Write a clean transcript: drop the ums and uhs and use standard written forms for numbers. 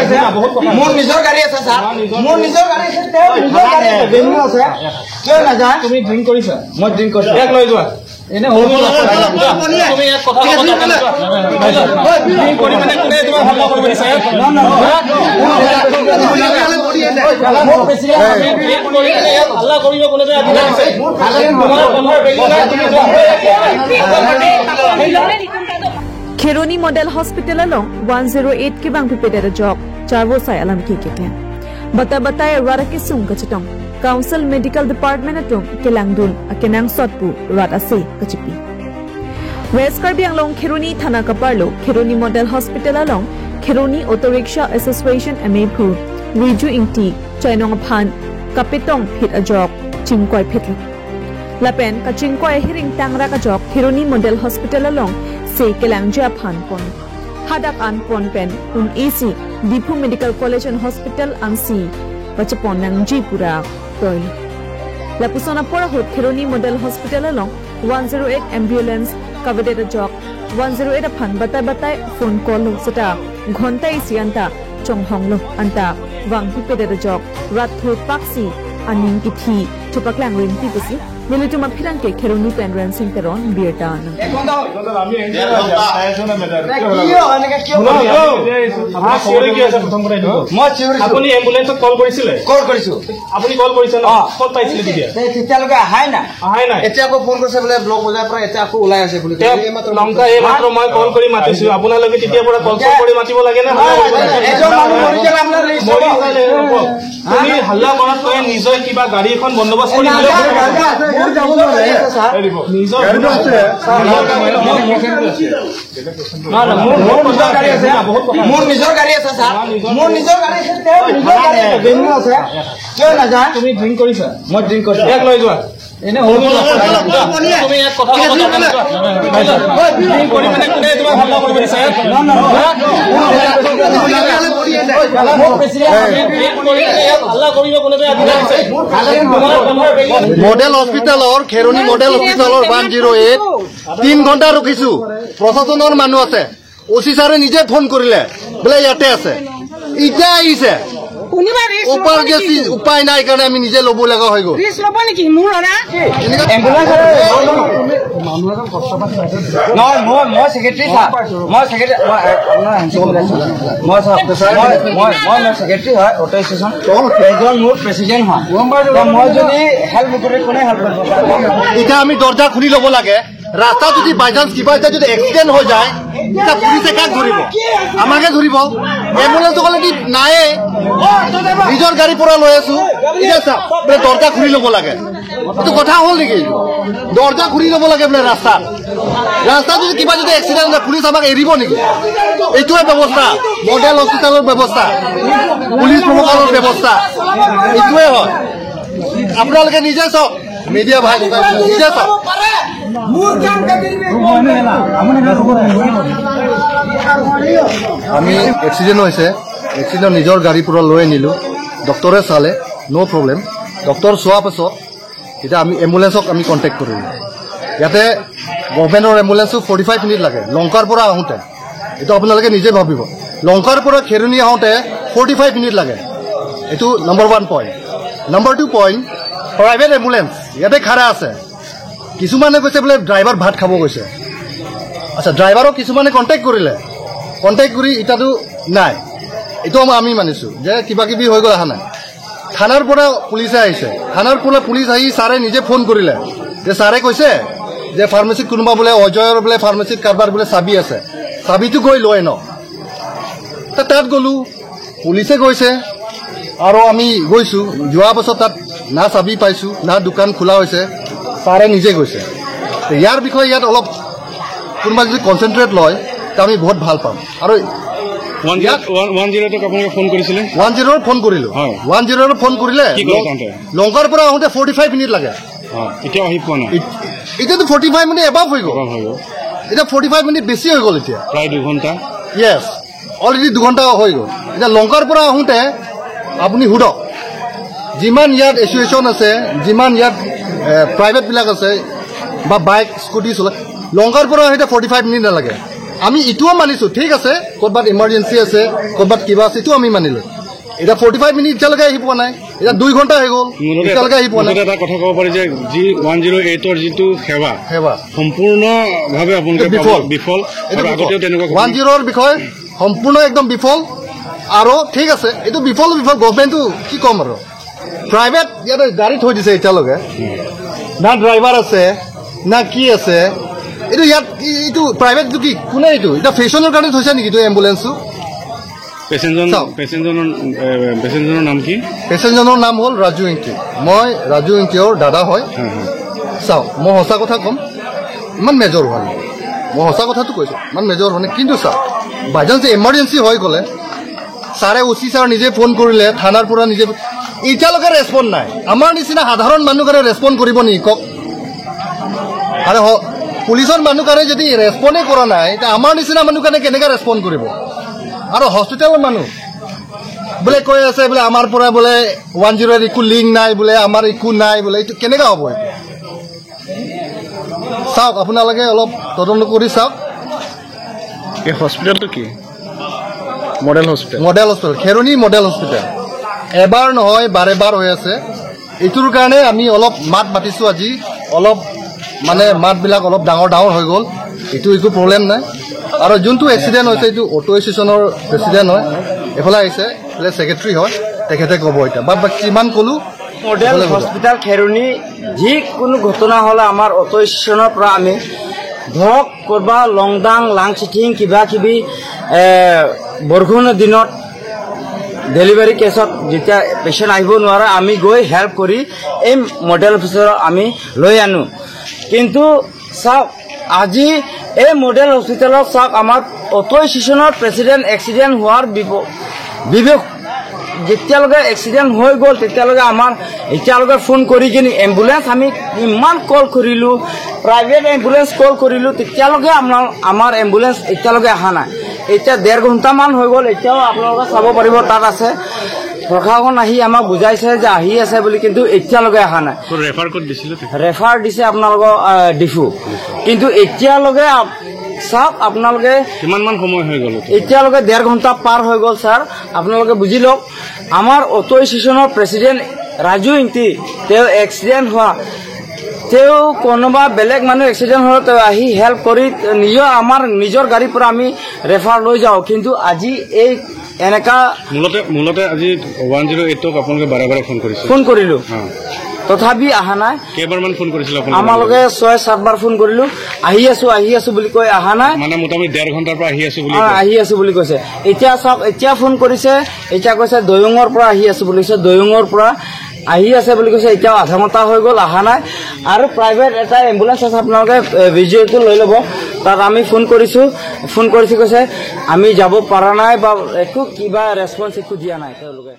আছে, মোৰ নিজৰ গাড়ী আছে ছাৰ, মোৰ নিজৰ গাড়ী আছে, তেওঁৰ নিজৰ গাড়ী আছে, ভেন্যু আছে, কিয় নাযায়? তুমি ড্ৰিংক কৰিছা? মই ড্ৰিংক কৰিছো। ইয়াক লৈ যোৱা। এনে তুমি ইয়াত কথা ড্ৰিংক কৰি মানে কোনে তোমাক হাল্লা কৰিব দিছে? হাল্লা কৰিব কোনে দিছে? Kheroni Model Hospital along 108 ke bang pipedera jok charvo sai alam ki ke bata batai rara ke sung kachitong Council Medical Department atung kelangdun akenang sotpu rat ase kachipi West Karbi Anglong Kheroni Thana Kaparlo Kheroni Model Hospital along Kheroni Auto Rickshaw Association MA Phu Riju Ingti Chainong Phan Kapetong phit ajok chingkoi phitlo Lapen ka chingkoi hiring tangra ka jok Kheroni Model Hospital along se kelangja phan pon hadak an pon pen un AC Diphu Medical College and Hospital angsi pachapon nang jipura toil Lapusona pora hot Kheroni Model Hospital along 108 ambulance covered a jok 108 phan batai batai phone call lo sata ghonta isi anta chonghong lo anta wang pipede jok rat thu paksi aning kithi chupaklang ring ti Militu maphilang ke Kheroni pen ran sing teron birta আপুনি এম্বুলেন্সত কল কৰিছিলে? কল কৰিছো। আপুনি কল কৰিছে ন? ক'ত পাইছিলে তেতিয়া? তেতিয়ালৈকে অহাই নাই। অহাই নাই। এতিয়া আকৌ ফোন কৰিছে বোলে ব্লক বজাৰ পৰা এতিয়া আকৌ ওলাই আছে বুলি। লংকা এই মাত্ৰ মই কল কৰি মাতিছো, আপোনালোকে তেতিয়াৰ পৰা কল কৰি মাতিব লাগে নে? এজন মানুহ মৰি গ'লে আপোনাৰ তুমি হাল্লা কৰাতকৈ নিজে কিবা গাড়ী এখন বন্দোবস্ত কৰি মোৰ নিজৰ গাড়ী আছে ছাৰ, মোৰ নিজৰ গাড়ী আছে, তেওঁৰ নিজৰ গাড়ী আছে, ভেন্যু আছে, কিয় নাযায়? তুমি ড্ৰিংক কৰিছা? মই ড্ৰিংক কৰিছো। ইয়াক লৈ যোৱা। এনে তুমি ইয়াত কথা ড্ৰিংক কৰি মানে কোনে তোমাক হাল্লা কৰিব দিছে? মডেল হস্পিটেলৰ খেৰণি মডেল হস্পিটেলৰ 108 3 ঘণ্টা ৰখিছো। প্ৰশাসনৰ মানুহ আছে, অচি ছাৰে নিজে ফোন কৰিলে বোলে ইয়াতে আছে, এতিয়া আহিছে। উপায় নাই কাৰণে আমি নিজে ল'ব লগা হৈ গ'ল। মই ছেক্ৰেটাৰী হয় অটো ষ্টেচন, এজন মোৰ প্ৰেচিডেণ্ট হয়, মই যদি হেল্প নকৰি কোনে হেল্প কৰিব? এতিয়া আমি দৰ্জা খুলি ল'ব লাগে। ৰাস্তা যদি বাইচান্স কিবা এটা যদি এক্সিডেণ্ট হৈ যায় তেতিয়া পুলিচে কাক ধৰিব? আমাকে ধৰিব। এম্বুলেন্স অলৰেডি নায়ে, নিজৰ গাড়ীৰ পৰা লৈ আছো। এতিয়া চাওক বোলে দৰ্জা খুলি ল'ব লাগে, এইটো কথা হ'ল নেকি? দৰ্জা খুলি ল'ব লাগে বোলে ৰাস্তাত। ৰাস্তাত যদি কিবা যদি এক্সিডেণ্ট হয় পুলিচ আমাক এৰিব নেকি? এইটোৱে ব্যৱস্থা, মডেল হস্পিটেলৰ ব্যৱস্থা, পুলিচ প্ৰশাসনৰ ব্যৱস্থা এইটোৱে হয়। আপোনালোকে নিজে চাওক, মিডিয়া ভাই নিজে চাওক। আমি এক্সিডেণ্ট হৈছে, এক্সিডেণ্ট নিজৰ গাড়ীৰ পৰা লৈ আনিলোঁ, ডক্টৰে চালে, ন' প্ৰব্লেম। ডক্টৰ চোৱাৰ পাছত এতিয়া আমি এম্বুলেন্সক আমি কণ্টেক্ট কৰিলোঁ। ইয়াতে গভৰ্ণমেণ্টৰ এম্বুলেন্সো 45 মিনিট লাগে লংকাৰ পৰা আহোঁতে। এইটো আপোনালোকে নিজে ভাবিব, লংকাৰ পৰা খেৰণি আহোঁতে 45 মিনিট লাগে। এইটো number 1 point. Number 2 point, private ambulance ইয়াতে খাৰা আছে। কিছুমানে কৈছে বোলে ড্ৰাইভাৰ ভাত খাব গৈছে। আচ্ছা, ড্ৰাইভাৰক কিছুমানে কণ্টেক্ট কৰিলে, কণ্টেক্ট কৰি এতিয়াতো নাই। এইটো আমি মানিছোঁ যে কিবা কিবি হৈ গ'ল, অহা নাই। থানাৰ পৰা পুলিচে আহিছে, থানাৰ পৰা পুলিচ আহি ছাৰে নিজে ফোন কৰিলে যে ছাৰে কৈছে যে ফাৰ্মাচীত কোনোবা বোলে অজয়ৰ বোলে ফাৰ্মাচীত কাৰোবাৰ বোলে চাবি আছে, চাবিটো গৈ লৈ ন। তাত গ'লোঁ, পুলিচে গৈছে আৰু আমি গৈছোঁ। যোৱাৰ পাছত তাত না চাবি পাইছোঁ, না দোকান খোলা হৈছে, ছাৰে নিজে গৈছে। ইয়াৰ বিষয়ে ইয়াত অলপ কোনোবা যদি কনচেনট্ৰেট লয় তে আমি বহুত ভাল পাম। আৰু 108 আপোনালোকে ফোন কৰিছিলে? 108 ফোন কৰিলোঁ, 108 ফোন কৰিলে লংকাৰ পৰা আহোঁতে 45 মিনিট লাগে। এতিয়া আহি পোৱা নাই, এতিয়াতো 45 মিনিট এবাভ হৈ গ'ল, এতিয়া 45 মিনিট বেছি হৈ গ'ল, এতিয়া প্ৰায় 2 ঘণ্টা। য়েছ, অলৰেডি 2 ঘণ্টা হৈ গ'ল। এতিয়া লংকাৰ পৰা আহোঁতে আপুনি সোধক, যিমান ইয়াত এছ'চিয়েশ্যন আছে, যিমান ইয়াত প্ৰাইভেটবিলাক আছে বা বাইক স্কুটি চলে, লংকাৰ পৰা আহোঁতে 45 মিনিট নালাগে। আমি ইটোও মানিছোঁ, ঠিক আছে, ক'ৰবাত ইমাৰ্জেঞ্চি আছে, ক'ৰবাত কিবা আছে, এইটো আমি মানিলোঁ। এতিয়া 45 মিনিট এতিয়ালৈকে আহি পোৱা নাই, এতিয়া 2 ঘণ্টা হৈ গ'ল, এতিয়ালৈকে আহি পোৱা নাই। এটা কথা ক'ব পাৰি যে যি 108ৰ যিটো সেৱা সম্পূৰ্ণভাৱে আপোনালোকে বিফল। আগতেও তেনেকুৱা 10ৰ বিষয় সম্পূৰ্ণ একদম বিফল। আৰু ঠিক আছে, এইটো বিফল গভৰ্ণমেণ্টটো কি ক'ম আৰু, প্ৰাইভেট ইয়াতে গাড়ী থৈ দিছে এতিয়ালৈকে, না ড্ৰাইভাৰ আছে না কি আছে। এইটো ইয়াত এইটো প্ৰাইভেটটো কি কোনে এইটো এতিয়া ফেশ্বনৰ কাৰণে থৈছে নেকি এইটো এম্বুলেঞ্চটো? পেচেণ্টজনৰ নাম কি? পেচেণ্টজনৰ নাম হ'ল ৰাজু ইংটি। মই ৰাজু ইংটিৰ দাদা হয়। চাওক, মই সঁচা কথা ক'ম, ইমান মেজৰ হোৱা নাই, মই সঁচা কথাটো কৈছোঁ, ইমান মেজৰ হোৱা নাই। কিন্তু চাওক, বাই চান্স ইমাৰ্জেঞ্চি হৈ গ'লে ছাৰে অ' চি ছাৰ নিজে ফোন কৰিলে, থানাৰ পৰা নিজে, এতিয়ালৈকে ৰেচপণ্ড নাই। আমাৰ নিচিনা সাধাৰণ মানুহ কাৰণে ৰেচপণ্ড কৰিব নেকি কওক? আৰু পুলিচৰ মানুহ কাৰণে যদি ৰেচপণ্ডেই কৰা নাই, এতিয়া আমাৰ নিচিনা মানুহ কাৰণে কেনেকৈ ৰেচপণ্ড কৰিব? আৰু হস্পিটেলৰ মানুহ বোলে কৈ আছে বোলে আমাৰ পৰা বোলে 108 একো লিংক নাই, বোলে আমাৰ একো নাই বোলে, এইটো কেনেকৈ হ'ব? এইটো চাওক, আপোনালোকে অলপ তদন্ত কৰি চাওক। এই হস্পিটেলটো কি? Model hospital. Model hospital, Kheroni model hospital. এবাৰ নহয় বাৰে বাৰ হৈ আছে। এইটোৰ কাৰণে আমি অলপ মাত মাতিছোঁ আজি, অলপ মানে মাতবিলাক অলপ ডাঙৰ ডাঙৰ হৈ গ'ল। এইটো একো প্ৰব্লেম নাই। আৰু যোনটো এক্সিডেণ্ট হৈছে এইটো অটো এছ'চিয়েশ্যনৰ প্ৰেচিডেণ্ট হয়, এইফালে আহিছে, এইফালে ছেক্ৰেটাৰী হয়, তেখেতে ক'ব এতিয়া। বাট বাকী কিমান ক'লোঁ। মডেল হস্পিটেল খেৰণি যিকোনো ঘটনা হ'লে আমাৰ অটো ষ্টেচনৰ পৰা আমি ধৰক ক'ৰবাত লংদাং লাংচিটিং কিবা কিবি বৰষুণৰ দিনত ডেলিভাৰী কেছত যেতিয়া পেচেণ্ট আহিব নোৱাৰে, আমি গৈ হেল্প কৰি এই মডেল হস্পিটেলত আমি লৈ আনো। কিন্তু চাওক, আজি এই মডেল হস্পিটেলত চাওক, আমাৰ অটো ষ্টেচনৰ প্ৰেচিডেণ্ট এক্সিডেণ্ট হোৱাৰ বিবেক যেতিয়ালৈকে এক্সিডেণ্ট হৈ গ'ল তেতিয়ালৈকে আমাৰ এতিয়ালৈকে ফোন কৰি কিনি এম্বুলেঞ্চ আমি ইমান কল কৰিলোঁ, প্ৰাইভেট এম্বুলেঞ্চ কল কৰিলোঁ, তেতিয়ালৈকে আমাৰ এম্বুলেঞ্চ এতিয়ালৈকে অহা নাই। এতিয়া 1.5 ঘণ্টামান হৈ গ'ল, এতিয়াও আপোনালোকে চাব পাৰিব তাত আছে। প্ৰশাসন আহি আমাক বুজাইছে যে আহি আছে বুলি, কিন্তু এতিয়ালৈকে অহা নাই। ৰেফাৰ ক'ত দিছিলে? ৰেফাৰ দিছে আপোনালোকৰ ডিফু, কিন্তু এতিয়ালৈকে চাওক আপোনালোকে কিমানমান সময় হৈ গ'ল? এতিয়ালৈকে 1.5 ঘণ্টা পাৰ হৈ গ'ল ছাৰ। আপোনালোকে বুজি লওক, আমাৰ অটো ষ্টেচনৰ প্ৰেচিডেণ্ট ৰাজু ইংটি, তেওঁ এক্সিডেণ্ট হোৱা, তেওঁ কোনোবা বেলেগ মানুহ এক্সিডেণ্ট হ'লে তেওঁ আহি হেল্প কৰি নিজৰ আমাৰ নিজৰ গাড়ীৰ পৰা আমি ৰেফাৰ লৈ যাওঁ। কিন্তু আজি এই এনেকা মূলতে আজি 108ক আপোনালোকে বাৰে বাৰে ফোন কৰিছে? ফোন কৰিলোঁ, তথাপি অহা নাই। কেইবাৰমান ফোন কৰিছিল? আমালোকে 6-7 বাৰ ফোন কৰিলোঁ, আহি আছো আহি আছো বুলি কৈ অহা নাই। মানে মোটামুটি 1.5 ঘণ্টাৰ পৰা আহি আছো বুলি আহি আছো বুলি কৈছে। এতিয়া চাওক, এতিয়া ফোন কৰিছে, এতিয়া কৈছে দয়ঙৰ পৰা আহি আছো বুলি কৈছে, দয়ঙৰ পৰা আহি আছে বুলি কৈছে। এতিয়াও আধা ঘণ্টা হৈ গ'ল, অহা নাই। আৰু প্ৰাইভেট এটা এম্বুলেঞ্চ আছে, আপোনালোকে ভিজিঅ'টো লৈ ল'ব, তাত আমি ফোন কৰিছোঁ, ফোন কৰিছোঁ, কৈছে আমি যাব পৰা নাই বা একো কিবা ৰেচপন্স একো দিয়া নাই তেওঁলোকে।